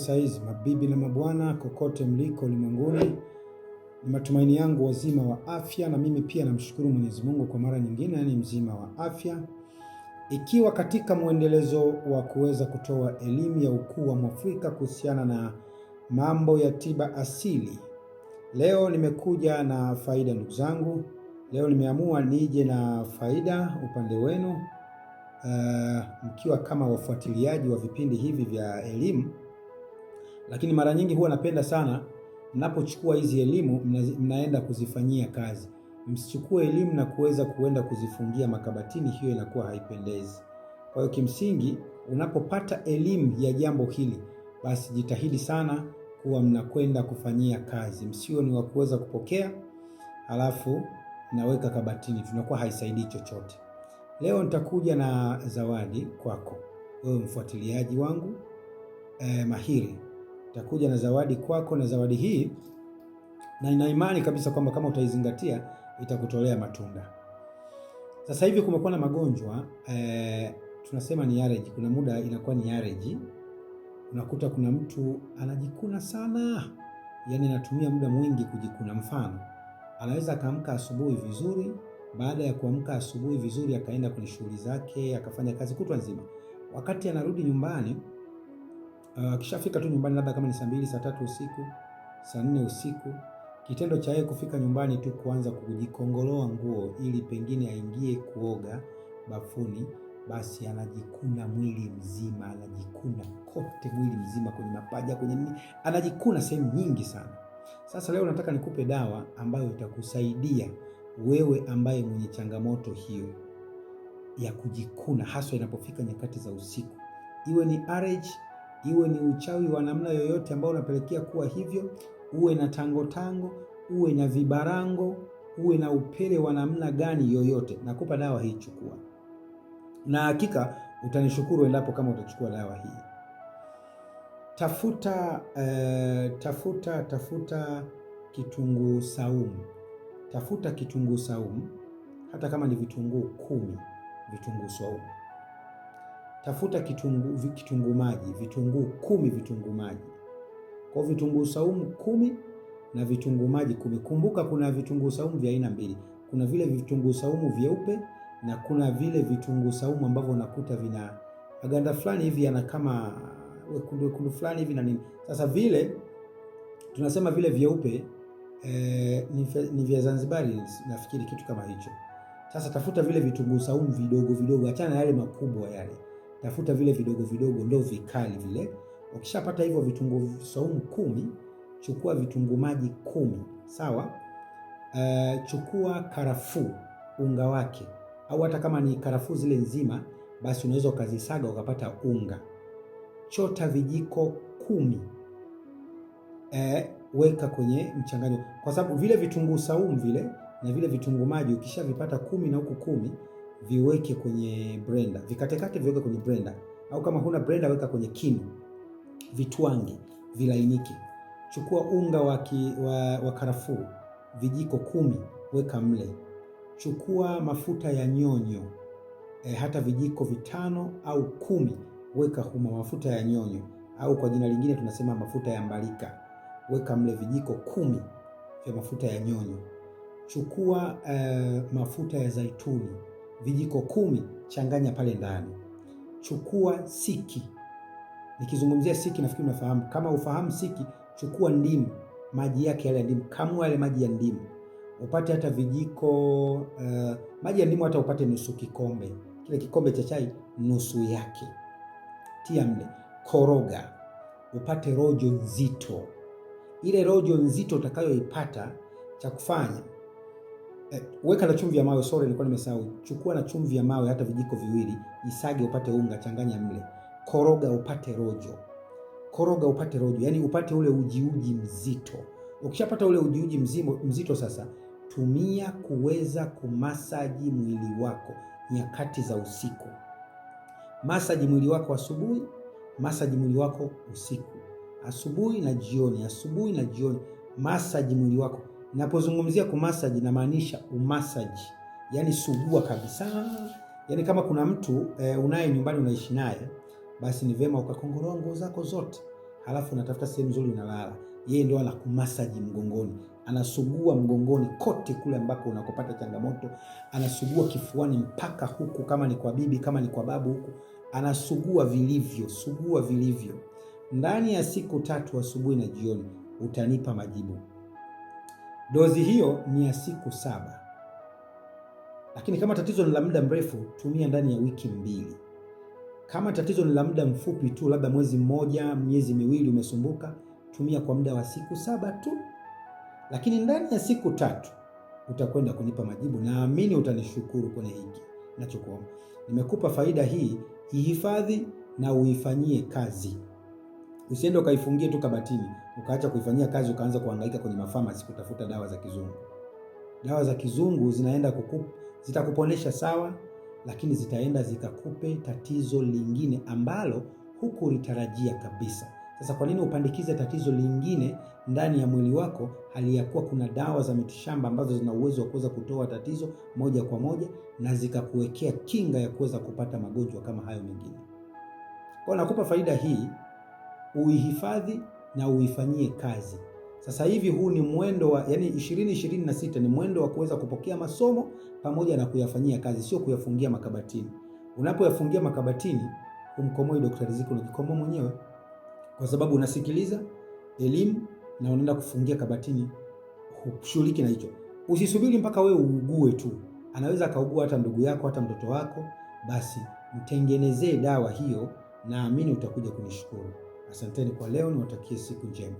saizi, mabibi na mabwana, kokote mliko ulimwenguni, ni matumaini yangu wazima wa afya, na mimi pia namshukuru Mwenyezi Mungu kwa mara nyingine, ni mzima wa afya, ikiwa katika mwendelezo wa kuweza kutoa elimu ya ukuu wa Mwafrika kuhusiana na mambo ya tiba asili. Leo nimekuja na faida, ndugu zangu. Leo nimeamua nije na faida upande wenu mkiwa kama wafuatiliaji wa vipindi hivi vya elimu, lakini mara nyingi huwa napenda sana mnapochukua hizi elimu mnaenda kuzifanyia kazi. Msichukue elimu na kuweza kuenda kuzifungia makabatini, hiyo inakuwa haipendezi. Kwa hiyo kimsingi, unapopata elimu ya jambo hili, basi jitahidi sana kuwa mnakwenda kufanyia kazi, msio ni wa kuweza kupokea halafu naweka kabatini, tunakuwa haisaidii chochote. Leo nitakuja na zawadi kwako wewe mfuatiliaji wangu mahiri. Nitakuja na zawadi kwako, na zawadi hii na nina imani kabisa kwamba kama utaizingatia itakutolea matunda. Sasa hivi kumekuwa na magonjwa tunasema ni allergy. Kuna muda inakuwa ni allergy, unakuta kuna mtu anajikuna sana, yani anatumia muda mwingi kujikuna. Mfano, anaweza akaamka asubuhi vizuri baada ya kuamka asubuhi vizuri, akaenda kwenye shughuli zake, akafanya kazi kutwa nzima. Wakati anarudi nyumbani, akishafika tu nyumbani, labda kama ni saa 2, saa 3 usiku, saa 4 usiku, kitendo cha yeye kufika nyumbani tu kuanza kujikongoloa nguo ili pengine aingie kuoga bafuni, basi anajikuna mwili mzima, anajikuna kote mwili mzima, kwenye mapaja, kwenye nini, anajikuna sehemu nyingi sana. Sasa leo nataka nikupe dawa ambayo itakusaidia wewe ambaye mwenye changamoto hiyo ya kujikuna, haswa inapofika nyakati za usiku, iwe ni allergy, iwe ni uchawi wa namna yoyote ambao unapelekea kuwa hivyo, uwe na tango tango, uwe na vibarango, uwe na upele wa namna gani yoyote, nakupa dawa hii, chukua, na hakika utanishukuru endapo kama utachukua dawa hii. Tafuta tafuta kitunguu saumu. Tafuta kitunguu saumu, hata kama ni vitunguu 10 vitunguu saumu. Tafuta kitunguu maji, vitunguu 10 vitunguu maji. Kwa vitunguu saumu 10 na vitunguu maji 10. Kumbuka kuna vitunguu saumu vya aina mbili, kuna vile vitunguu saumu vyeupe na kuna vile vitunguu saumu ambavyo unakuta vina maganda fulani hivi yana kama wekundu wekundu fulani hivi na nini. Sasa vile tunasema vile vyeupe ni vya Zanzibari nafikiri, kitu kama hicho. Sasa tafuta vile vitunguu saumu vidogo vidogo, achana na yale makubwa yale, tafuta vile vidogo vidogo, ndio vikali vile. Ukishapata hivyo vitunguu saumu 10, chukua vitunguu maji 10, sawa. Chukua karafuu unga wake, au hata kama ni karafuu zile nzima, basi unaweza ukazisaga ukapata unga. Chota vijiko 10, weka kwenye mchanganyo, kwa sababu vile vitunguu saumu vile na vile vitunguu maji ukishavipata 10 na huku 10, viweke kwenye blender, vikatekate, viweke kwenye blender, au kama huna blender weka kwenye kinu, vitwange vilainike. Chukua unga wa karafuu vijiko 10, weka mle. Chukua mafuta ya nyonyo hata vijiko 5 au 10, weka humo mafuta ya nyonyo, au kwa jina lingine tunasema mafuta ya mbalika. Weka mle vijiko 10 vya mafuta ya nyonyo. Chukua mafuta ya zaituni vijiko 10, changanya pale ndani. Chukua siki. Nikizungumzia siki nafikiri unafahamu. Kama ufahamu siki, chukua ndimu, maji yake yale ya ndimu, kamua yale maji ya ndimu upate hata vijiko maji ya ndimu hata upate nusu kikombe, kile kikombe cha chai nusu yake, tia mle, koroga upate rojo nzito. Ile rojo nzito utakayoipata, cha kufanya weka na chumvi ya mawe. Sorry, nilikuwa nimesahau. Chukua na chumvi ya mawe hata vijiko 2, isage upate unga, changanya mle, koroga upate rojo, koroga upate rojo, yani upate ule ujiuji mzito. Ukishapata ule ujiuji mzito, sasa tumia kuweza kumasaji mwili wako nyakati za usiku. Masaji mwili wako asubuhi, masaji mwili wako usiku, asubuhi na jioni, asubuhi na jioni, masaji mwili wako. Napozungumzia kumasaji, namaanisha umasaji, yani sugua kabisa. Yani kama kuna mtu unaye nyumbani unaishi naye, basi ni vema ukakongoroa nguo zako zote, halafu unatafuta sehemu nzuri unalala. Yeye ndo anakumasaji mgongoni, anasugua mgongoni kote kule ambako unakopata changamoto, anasugua kifuani mpaka huku, kama ni kwa bibi, kama ni kwa babu huku, anasugua vilivyo, sugua vilivyo. Ndani ya siku 3 asubuhi na jioni utanipa majibu. Dozi hiyo ni ya siku 7, lakini kama tatizo ni la muda mrefu, tumia ndani ya wiki 2. Kama tatizo ni la muda mfupi tu, labda mwezi mmoja, miezi miwili umesumbuka, tumia kwa muda wa siku 7 tu, lakini ndani ya siku 3 utakwenda kunipa majibu. Naamini utanishukuru kwenye hiki ninachokuomba. Nimekupa faida hii, ihifadhi na uifanyie kazi. Usiende ukaifungie tu kabatini ukaacha kuifanyia kazi ukaanza kuhangaika kwenye mafamasi kutafuta dawa za kizungu. Dawa za kizungu zinaenda zitakuponesha sawa, lakini zitaenda zikakupe tatizo lingine ambalo hukulitarajia kabisa. Sasa kwa nini upandikize tatizo lingine ndani ya mwili wako hali ya kuwa kuna dawa za mitishamba ambazo zina uwezo wa kuweza kutoa tatizo moja kwa moja na zikakuwekea kinga ya kuweza kupata magonjwa kama hayo mengine? Kwa nakupa faida hii, uihifadhi na uifanyie kazi. Sasa hivi huu ni mwendo wa, yani 2026 ni mwendo wa kuweza kupokea masomo pamoja na kuyafanyia kazi, sio kuyafungia makabatini. Unapoyafungia makabatini umkomoi Dr. Riziki, unajikomoa mwenyewe, kwa sababu unasikiliza elimu na unaenda kufungia kabatini, hushughuliki na hicho. Usisubiri mpaka wewe uugue tu, anaweza akaugua hata ndugu yako hata mtoto wako, basi mtengenezee dawa hiyo, naamini utakuja kunishukuru. Asanteni kwa leo, niwatakie siku njema.